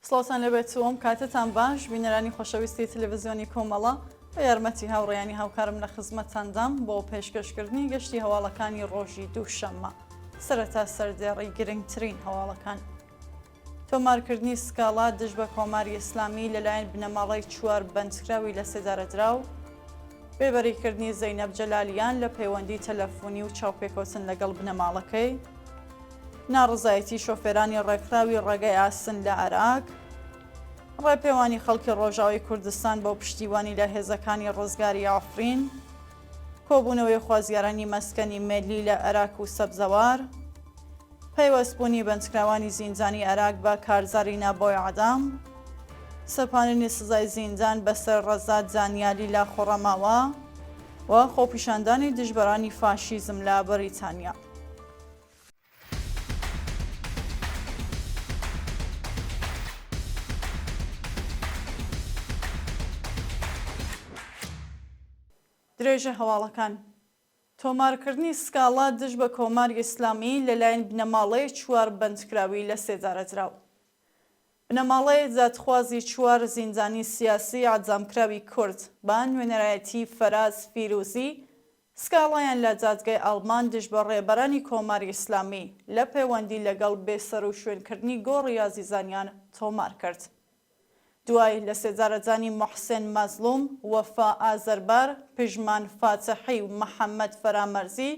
سڵاوتان لێبێت و ئەم کاتەتان باش بینەرانی خۆشەویستی تەلەڤزیۆنی کۆمەڵە بە یارمەتی هاوڕێیانی هاوکارم لە خزمەتتاندام بۆ پێشکەشکردنی گەشتی هەواڵەکانی ڕۆژی دووشەممە سەرەتا سەردێڕی گرنگترین هەواڵەکان. تۆمارکردنی سکاڵا دژ بە کۆماری ئیسلامی لەلایەن بنەماڵەی چوار بەندکراوی لەسێدارەدراو، بێبەریکردنی زەینەب جەلالیان لە پەیوەندی تەلەفونی و چاوپێکەوتن لەگەڵ بنەماڵەکەی، ناڕەزایەتی شۆفێرانی ڕێکخراوی ڕێگای ئاسن لە ئەراک، ڕێپێوانی خەڵکی ڕۆژاوای کوردستان بۆ پشتیوانی لە هێزەکانی ڕزگاری عەفرین، کۆبوونەوەی خوازیارانی مەسکەنی مێلی لە ئەراک و سەبزەوار، پەیوەستبوونی بەندکراوانی زیندانی ئەراک بە کارزاری نا بۆ ئیعدام، سەپاندنی سزای زیندان بەسەر ڕەزا دانیالی لە خۆڕەماوە و خۆپیشاندانی دژبەرانی فاشیزم لە بەریتانیا. درێژەی هەواڵەکان. تۆمارکردنی سکاڵا دژ بە کۆماری ئیسلامی لەلایەن بنەماڵەی چوار بەندکراوی لەسێدارەدراو. بنەماڵەی دادخوازی چوار زیندانی سیاسی ئیعدامکراوی کورد بە نوێنەرایەتی فەراز فیروزی سکاڵایان لە دادگای ئاڵمان دژ بە ڕێبەرانی کۆماری ئیسلامی لە پێوەندی لەگەڵ بێسەروشوێنکردنی گۆڕی ئازیزانیان تۆمار کرد. دوای لەسێدارەدانی موحسێن مەزڵوم، وەفا ئازەربار، پژمان فاتحی و محەممەد فەرامەرزی،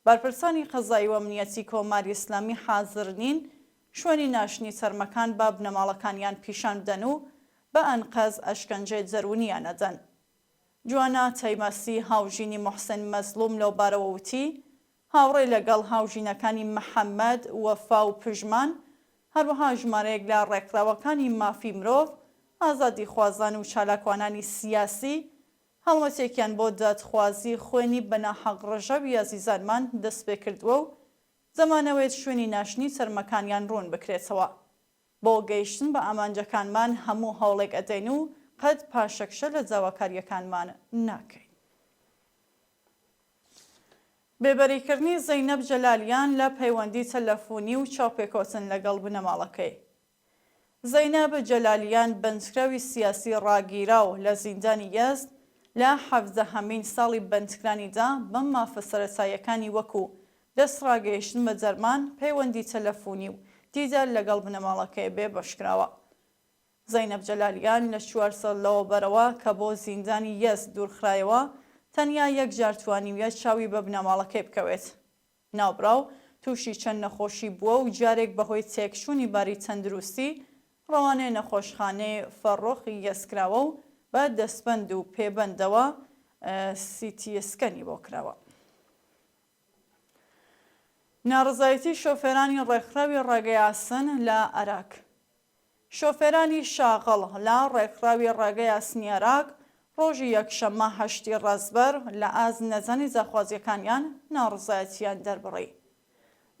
بەرپرسانی قەزایی و ئەمنیەتی کۆماری ئیسلامی حازر نین شوێنی ناشتنی تەرمەکان بە بنەماڵەکانیان پیشان بدەن و بە ئەنقەست ئەشکەنجەی دەروونییان ئەدەن. جوانا تەیماسی هاوژینی موحسێن مەزڵوم لەوبارەوە وتی، هاوڕێ لەگەڵ هاوژینەکانی محەمەد، وەفا و پژمان، هەروەها ژمارەیەک لە ڕێکخراوەکانی مافی مرۆڤ، ئازادیخوازان و چالاکوانانی سیاسی، هەڵمەتێکیان بۆ دادخوازی خوێنی بەناحەق ڕژاوی ئازیزانمان دەستپێکردووە و دەمانەوێت شوێنی ناشتنی تەرمەکانیان ڕوون بکرێتەوە. بۆ گەیشتن بە ئامانجەکانمان هەموو هەوڵێک ئەدەین و قەت پاشەکشە لە داواکارییەکانمان ناکەین. بێبەریکردنی زەینەب جەلالیان لە پەیوەندی تەلەفونی و چاوپێکەوتن لەگەڵ بنەماڵەکەی. زەینەب جەلالیان بەندکراوی سیاسی ڕاگیراو لە زیندانی یەزد لە حەڤدەهەمین ساڵی بەندکرانیدا بەم مافە سەرەتاییەکانی وەکو دەستڕاگەیشتن بە دەرمان، پەیوەندی تەلەفونی و دیدار لەگەڵ بنەماڵەکەی بێبەشکراوە. زەینەب جەلالیان لە چوار ساڵ لەوەبەرەوە کە بۆ زیندانی یەزد دوورخرایەوە، تەنیا یەک جار توانیویە چاوی بە بنەماڵەکەی بکەوێت. ناوبراو تووشی چەند نەخۆشی بووە و جارێک بەهۆی تێکچوونی باری تەندروستی ڕەوانەی نەخۆشخانەی فەڕۆخی یەزد کراوە و بە دەستبەند و پێبەندەوە سیتی سکەنی بۆ کراوە. ناڕەزایەتی شۆفێرانی ڕێکخراوی ڕێگەی ئاسن لە ئەراک. شۆفێرانی شاغڵ لە ڕێکخراوی ڕێگەی ئاسنی ئەراک ڕۆژی یەکشەممە هەشتی ڕەزبەر لە ئاست نەزانی داخوازییەکانیان ناڕەزایەتییان دەربڕی.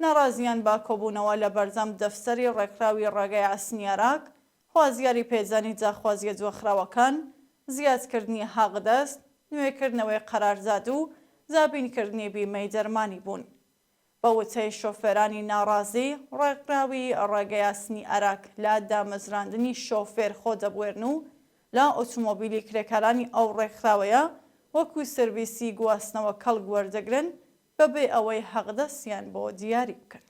ناڕازییان بە کۆبوونەوە لە بەردەم دەفتەری ڕێکخراوی ڕێگەی ئاسنی ئەراک خوازیاری پێدانی داخوازییە دواخراوەکان، زیادکردنی حەقدەست، نوێکردنەوەی قەرارداد و دابینکردنی بیمەی دەرمانی بوون. بە وتەی شۆفێرانی ناڕازی، ڕێکخراوی ڕێگەی ئاسنی ئەراک لە دامەزراندنی شۆفێر خۆ دەبوێرن و لە ئۆتۆمۆبیلی کرێکارانی ئەو ڕێکخراوەیە وەکو سێرڤیسی گواستنەوە کەڵک وەردەگرن بەبێ ئەوەی حەقدەستیان بۆ دیاری بکەن.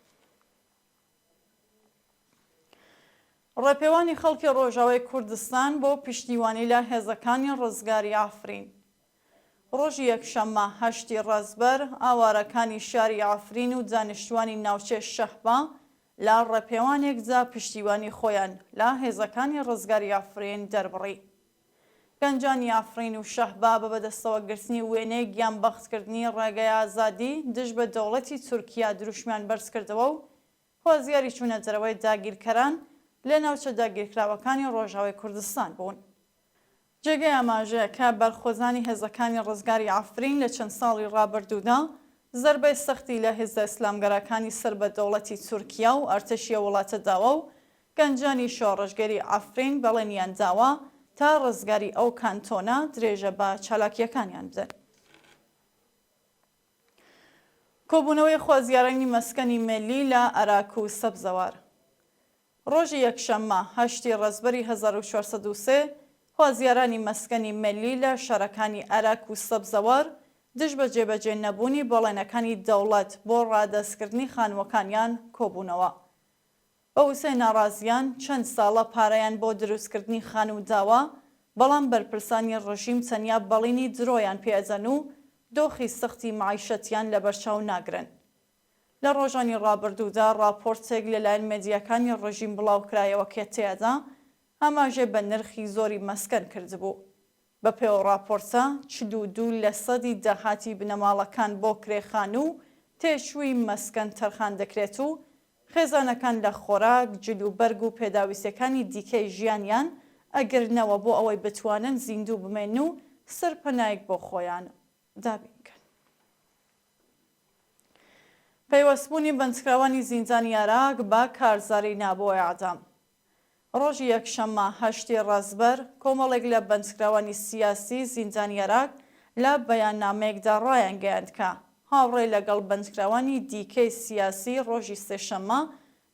ڕێپێوانی خەڵکی ڕۆژاوای کوردستان بۆ پشتیوانی لە هێزەکانی ڕزگاری عەفرین ڕۆژی یەکشەممە هەشتی ڕەزبەر ئاوارەکانی شاری عەفرین و دانیشتوانی ناوچەی شەهبا لە ڕێپێوانێکدا پشتیوانی خۆیان لە هێزەکانی ڕزگاری عەفرین دەربڕی. گەنجانی عەفرین و شەهبا بە بەدەستەوەگرتنی وێنەی گیانبەختکردنی ڕێگای ئازادی دژ بە دەوڵەتی تورکیا دروشمیان بەرزکردەوە و خوازیاری چوونە دەرەوەی داگیرکەران لە ناوچە داگیرکراوەکانی ڕۆژاوای کوردستان بوون. جێگەی ئاماژەیە کە بەرخۆدانی هێزەکانی ڕزگاری عەفرین لە چەند ساڵی ڕابردوودا زەربەی سەختی لە هێزە ئیسلامگەراکانی سەر بە دەوڵەتی تورکیا و ئەرتەشی ئەو وڵاتە داوە و گەنجانی شۆڕشگێری عەفرین بەڵێنیان داوە تا ڕزگاری ئەو کانتۆنە درێژە بە چالاکییەکانیان بدەن. کۆبوونەوەی خوازیارانی مەسکەنی مێلی لە ئەراک و سەبزەوار. ڕۆژی یەکشەممە، هەشتی ڕەزبەری 1403، خوازیارانی مەسکەنی ملی لە شارەکانی ئەراک و سەبزەوار دژ بە جێبەجێ نەبوونی بەڵێنەکانی دەوڵەت بۆ ڕادەستکردنی خانووەکانیان کۆبوونەوە. بە وتەی ناڕازیان، چەند ساڵە پارەیان بۆ دروستکردنی خانوو داوە، بەڵام بەرپرسانی ڕژیم تەنیا بەڵینی درۆیان پێ ئەدەن و دۆخی سەختی مەعیشەتیان لەبەرچاو ناگرن. لە ڕۆژانی ڕابردوودا ڕاپۆرتێک لەلایەن مێدیاکانی ڕژیم بڵاوکرایەوە کە تێیادا ئاماژەی بە نرخی زۆری مەسکەن کردبوو. بەپێ ئەو ڕاپۆرتە، 42 لەسەدی داهاتی بنەماڵەکان بۆ کرێ خانوو و تێچووی مەسکەن تەرخان دەکرێت و خێزانەکان لە خۆراک، جل و بەرگ و پێداویستیەکانی دیکەی ژیانیان ئەگرنەوە بۆ ئەوەی بتوانن زیندوو بمێنن و سەرپەنایەک بۆ خۆیان دابین کەن. پەیوەستبوونی بەندکراوانی زیندانی ئەراک بە کارزاری نا بۆ ئێعدام. ڕۆژی یەکشەممە هەشتی ڕەزبەر، کۆمەڵێک لە بەندکراوانی سیاسی زیندانی ئەراک لە بەیاننامەیەکدا ڕایانگەیاند کە هاوڕێ لەگەڵ بەندکراوانی دیکەی سیاسی ڕۆژی سێشەممە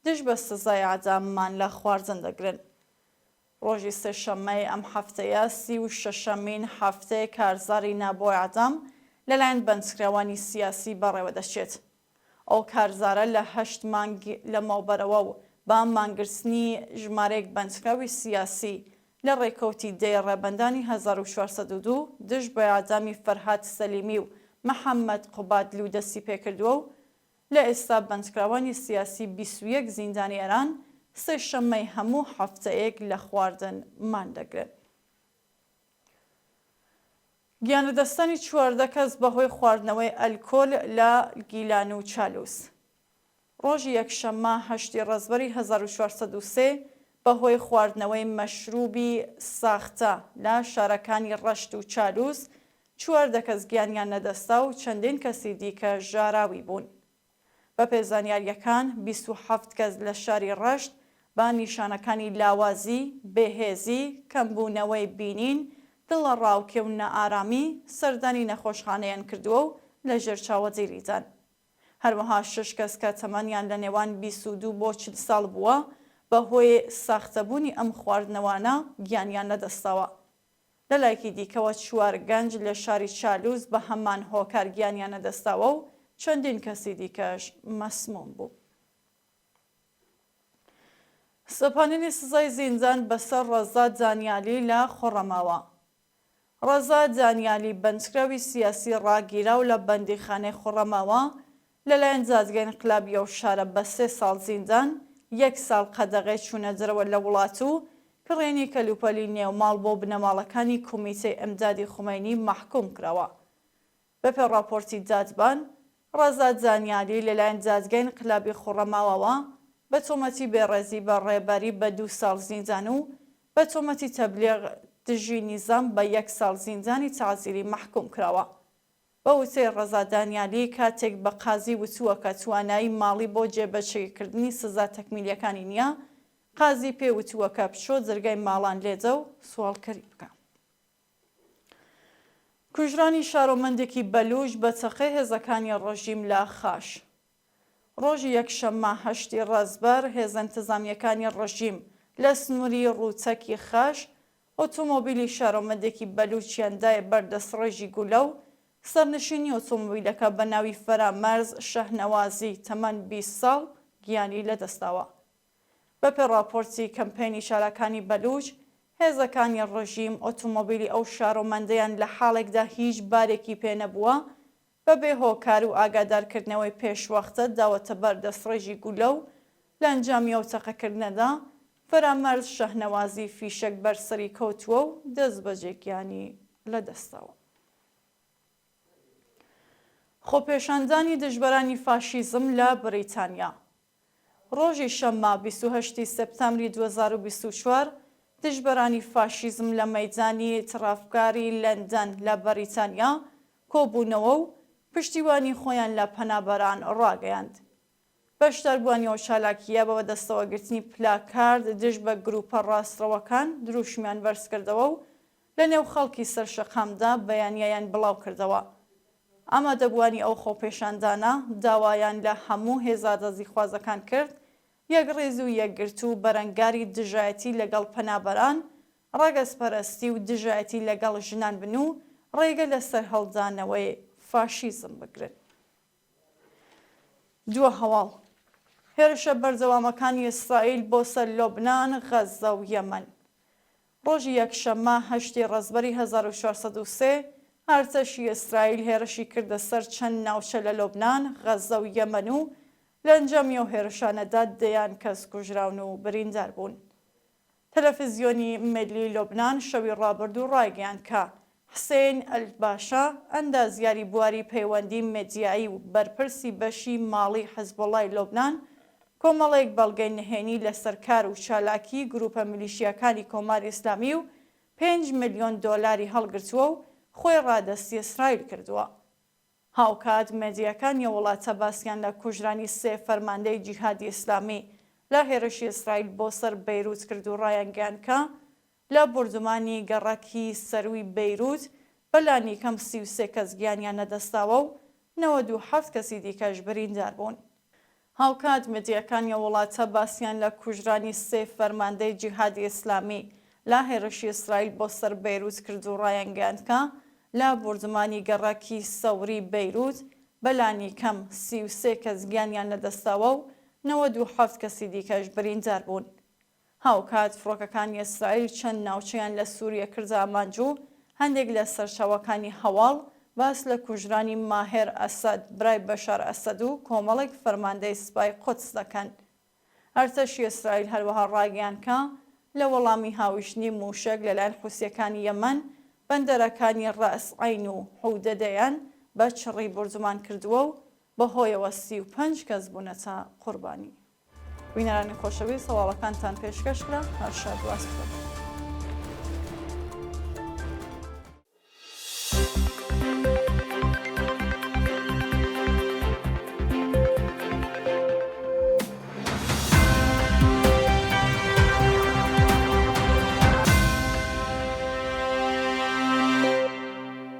دژ بە سزای ئێعدام مان لە خواردن دەگرن. ڕۆژی سێشەممەی ئەم هەفتەیە 36ەمین هەفتەی کارزاری نا بۆ ئێعدام لەلایەن بەندکراوانی سیاسی بەڕێوەدەچێت. ئەو کارزارە لە هەشت مانگ لەمەوبەرەوە و بە مانگرتنی ژمارەیەک بەندکراوی سیاسی لە ڕێکەوتی دەی ڕێبەندانی 1402 دژ بە ئێعدامی فەرهاد سەلیمی و محەممەد قوبادلوو دەستیپێکردووە و لە ئێستا بەندکراوانی سیاسی 21 زیندانی ئێران سێ شەممەی هەموو هەفتەیەک لە خواردن مان دەگرن. گیانلەدەستدانی 14 کەس بەهۆی خواردنەوەی ئەلکۆل لە گیلان و چالوس. ڕۆژی یەکشەممە هەشتی ڕەزبەری 1403 بەهۆی خواردنەوەی مەشروبی ساختە لە شارەکانی ڕەشت و چالوس 14 کەس گیانیان لەدەستدا و چەندین کەسی دیکە ژاراوی بوون. بەپێ زانیارییەکان 27 کەس لە شاری ڕەشت بە نیشانەکانی لاوازی، بێهێزی، کەمبوونەوەی بینین، دڵەڕاوکێ و نائارامی سەردانی نەخۆشخانەیان کردووە و لەژێر چاوەدێریدان. هەروەها شەش کەس کە تەمەنیان لە نێوان 22 بۆ 40 ساڵ بووە بەهۆی ساختەبوونی ئەم خواردنەوانە گیانیان لەدەستداوە. لەلایەکی دیکەوە چوار گەنج لە شاری چالوس بە هەمان هۆکار گیانیان لەدەستداوە و چەندین کەسی دیکەش مەسموم بوو. سەپاندنی سزای زیندان بەسەر ڕەزا دانیالی لە خۆڕەماوە. ڕەزا دانیالی بەندکراوی سیاسی ڕاگیراو لە بەندیخانەی خۆڕەماوە لەلایەن دادگای ئینقلابی ئەو شارە بە سێ ساڵ زیندان، یەک ساڵ قەدەغەی چوونە دەرەوە لە وڵات و کڕینی کەلوپەلی نێوماڵ بۆ بنەماڵەکانی کومیتەی ئیمدادی خومەینی مەحکووم کراوە. بەپێ ڕاپۆرتی دادبان، ڕەزا زانیاری لەلایەن دادگای ئینقلابی خوڕەماوەوە بە تۆمەتی بێڕێزی بە ڕێبەری بە دوو ساڵ زیندان و بە تۆمەتی تەبلیغ دژی نیزام بە یەک ساڵ زیندانی تەعزیری مەحکووم کراوە. بە وتەی ڕەزا دانیالی کاتێک بە قازی وتووە کە توانایی ماڵی بۆ جێبەجێکردنی سزا تەکمیلییەکانی نییە، قازی پێی وتووە کە بچۆ دەرگای ماڵان لێدە و سواڵکەری بکە. کوژرانی شارۆمەندێکی بەلووچ بە چەقەی هێزەکانی ڕژیم لە خاش. ڕۆژی یەکشەممە هەشتی ڕەزبەر هێزە ئینتزامییەکانی ڕژیم لە سنووری ڕووچەکی خاش ئۆتۆمۆبیلی شارۆمەندێکی بەلووچیان دایە بەر دەستڕێژی گولە و سەرنشینی ئۆتۆمۆبیلەکە بە ناوی فەرامەرز شەهنەوازی تەمەن 20 ساڵ گیانی لەدەستداوە. بەپێ ڕاپۆرتی کەمپەینی چالاکانی بەلووچ، هێزەکانی ڕژیم ئۆتۆمۆبیلی ئەو شارۆمەندەیان لە حاڵێکدا هیچ بارێکی پێ نەبووە، بە بێ هۆکار و ئاگادارکردنەوەی پێشوەختە داوەتە بەر دەستڕێژی گولە و لە ئەنجامی ئەو تەقەکردنەدا فەرامەرز شەهنەوازی فیشەک بەر سەری کەوتووە و دەستبەجێ گیانی لەدەستداوە. خۆپێشاندانی دژبەرانی فاشیزم لە بریتانیا ڕۆژی شەممە 28 ی سێپتامبری 2024 دژبەرانی فاشیزم لە مەیدانی ترافگاری لەندەن لە بەریتانیا کۆبوونەوە و پشتیوانی خۆیان لە پەنابەران ڕاگەیاند. بەشداربووانی ئەو چالاکییە بە بەدەستەوەگرتنی پلاکارد دژ بە گرووپە ڕاستڕەوەکان درووشمیان بەرزکردەوە و لەنێو خەڵکی سەر شەقامدا بەیانییەیان بڵاوکردەوە. ئامادەبووانی ئەو خۆپێشاندانە داوایان لە هەموو هێزە ئازادیخوازەکان کرد. یەکڕیز و یەکگرتوو بەرەنگاری دژایەتی لەگەڵ پەنابەران، ڕەگەزپەرستی و دژایەتی لەگەڵ ژنان بن و ڕێگە لە سەرهەڵدانەوەی فاشیزم بگرن. دوا هەواڵ، هێرشە بەردەوامەکانی ئیسرائیل بۆ سەر لوبنان، غەززە و یەمەن. ڕۆژی یەکشەممە هەشتی ڕەزبەری 1403، ئەرتەشی ئیسرائیل هێرشی کردە سەر چەند ناوچە لە لوبنان، غەززە و یەمەن و لە ئەنجامی ئەو هێرشانەدا دەیان کەس کوژراون و بریندار بوون. تەلەفزیۆنی میللی لوبنان شەوی ڕابردوو ڕایگەیاند کە حسێن ئەلباشا، ئەندازیاری بواری پەیوەندی مێدیایی و بەرپرسی بەشی ماڵی حزبوڵای لوبنان، کۆمەڵێک بەڵگەی نهێنی لەسەر کار و چالاکیی گرووپە میلیشیاکانی کۆماری ئیسلامی و پێنج ملیۆن دۆلاری هەڵگرتووە و خۆی ڕادەستی ئیسرائیل کردووە. هاوکات مێدیاکانی ئەو وڵاتە باسیان لە کوژرانی سێ فەرماندەی جیهادی ئیسلامی لە هێرشی ئیسرائیل بۆ سەر بەیروت کرد و ڕایانگەیاند کە لە بوردومانی گەڕەکی سەرووی بەیروت بە لانیکەم 33 کەس گیانیان لەدەستداوە و 97 کەسی دیکەش بریندار بوون. هاوکات مێدیاکانی ئەو وڵاتە باسیان لە کوژرانی سێ فەرماندەی جیهادی ئیسلامی لە هێرشی ئیسرائیل بۆ سەر بەیروت کرد و ڕایانگەیاند کە لە بوردمانی گەڕەکی سەوری بەیروت بە لانیکەم 33 کەس گیانیان لەدەستداوە و 97 کەسی دیکەش بریندار بوون. هاوکات فڕۆکەکانی ئیسرائیل چەند ناوچەیان لە سوریە کردە ئامانج و هەندێک لە سەرچاوەکانی هەواڵ باس لە کوژرانی ماهێر ئەسەد برای بەشار ئەسەد و کۆمەڵێک فەرماندەی سپای قودس دەکەن. ئەرتەشی ئیسرائیل هەروەها ڕایگەیاند کە لە وەڵامی هاویشتنی مووشەک لەلایەن حوسییەکانی یەمەن، بەندەرەکانی ڕەئس عەین و حودەدەیان بە چڕی بوردومان کردووە و بەهۆیەوە 35 کەس بوونەتە قوربانی. بینەرانی خۆشەویست هەواڵەکانتان پێشکەش کرا هەر شاد و ئاسوودە بن.